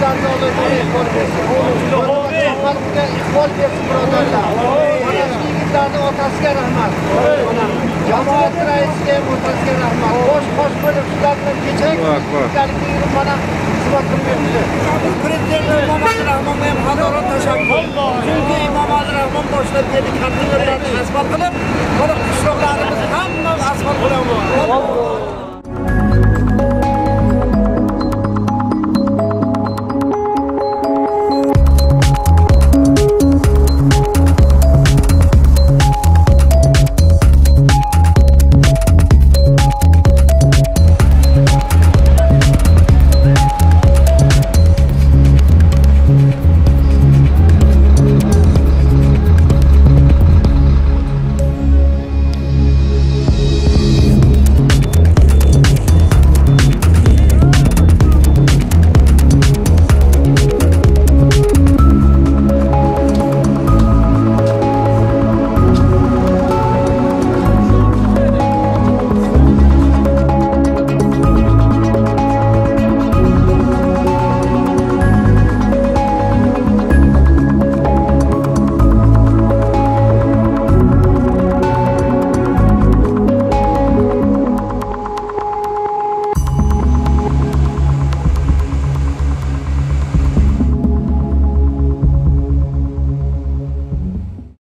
Ularga Alloh taolo iqbol bersin. Xalqqa iqbol bersin birodarlar. Mana shu yigitlarning otasiga rahmat. Mana jamoat raisiga ham otasiga rahmat. Qo'sh bo'lib shular bilan kecha yurib mana xizmat qilib yuribdi. Prezident Emomali Rahmonga ham hazoron tashakkur. Chunki Emomali Rahmon boshlab keldi, katta yo'llarni asfalt qilib, mana qishloqlarimiz